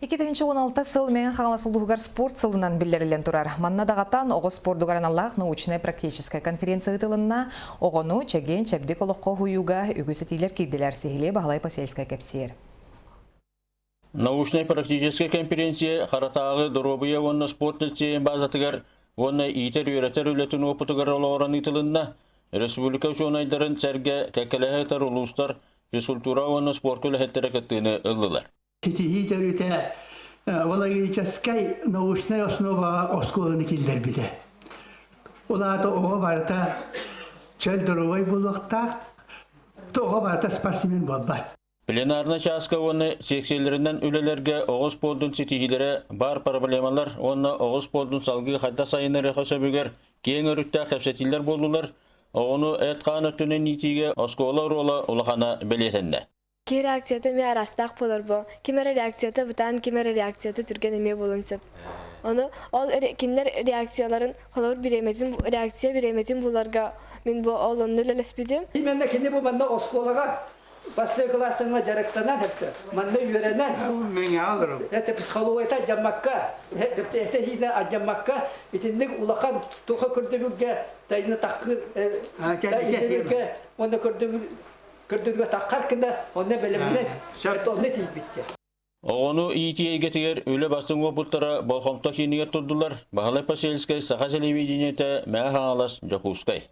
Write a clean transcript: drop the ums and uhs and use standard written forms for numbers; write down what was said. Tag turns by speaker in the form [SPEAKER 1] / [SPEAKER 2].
[SPEAKER 1] 2016 сыл Мэҥэ Хаҥалас улууһугар спорт сылынан биллэриллэн турар. Манна даҕатан оҕо спордугар аналлаах научнай-практическай конференция ыытылынна. Оҕону чэгиэн-чэбдик олоххо уһуйууга үгүс этиилэр киирдилэр. Сиһилиэ Баһылай Посельскай кэпсиэр.
[SPEAKER 2] Научнай-практическай конференция Харатааҕы доруобуйа уонна спорт лицейин базатыгар уонна иитэр-үөрэтэр үлэтин уопутугар олоҕуран ыытылынна. Республика учуонайдарын сэргэ кэккэлэһэ ытар улуустар физкультура уонна спорка үлэһиттэрэ кыттыыны ыллылар.
[SPEAKER 3] Ситиһии төрүтэ вологическай научнай основаҕа оскуоланы киллэрбитэ. Ол аата оҕо барыта чөл доруобай буолуохтаах, оҕо барыта спортсмен буолбат.
[SPEAKER 2] Пленарнай чааска уонна сиэксийэлэринэн үлэлэргэ оҕо спордун ситиһиилэрэ баар проблемалар уонна оҕо спордун салгыы хайдах сайыннарыахха сөбүгэр киэҥ өрүттээх кэпсэтиилэр буоллулар. Оҕону эт-хаан өттүнэн иитиигэ оскуола оруола улахана бэлиэтэннэ.
[SPEAKER 4] Киһи реакцията эмиэ араастаах буолар бо. Ким эрэ реакцията бытаан, ким эрэ реакцията түргэн эмиэ буолуон сөп. Ону ол кинилэр реакцияларын холобур бириэмэтин реакция бириэмэтин буларга мин бу ол онно үлэлэспитим.
[SPEAKER 5] Именно кини бу манна оскуолаҕа бастакы кылаастан дьарыктанан хэптэ манна үөрэнэн это психологията дьаммакка это хиинэ адьаммакка итинник улахан туха көрдөбүлгэ тайна таккыр итинникке уонна көрдөбүл Көрдөргө таххар гына онно бэлэмнэнэн онно тиийбиттэр.
[SPEAKER 2] Оҕону иитии эйгэтигэр үлэ бастыҥ уопуттара болҕомто киинигэр турдулар. Баһылай Посельскай, Саха телевидениетэ, Мэҥэ Хаҥалас, Дьокуускай.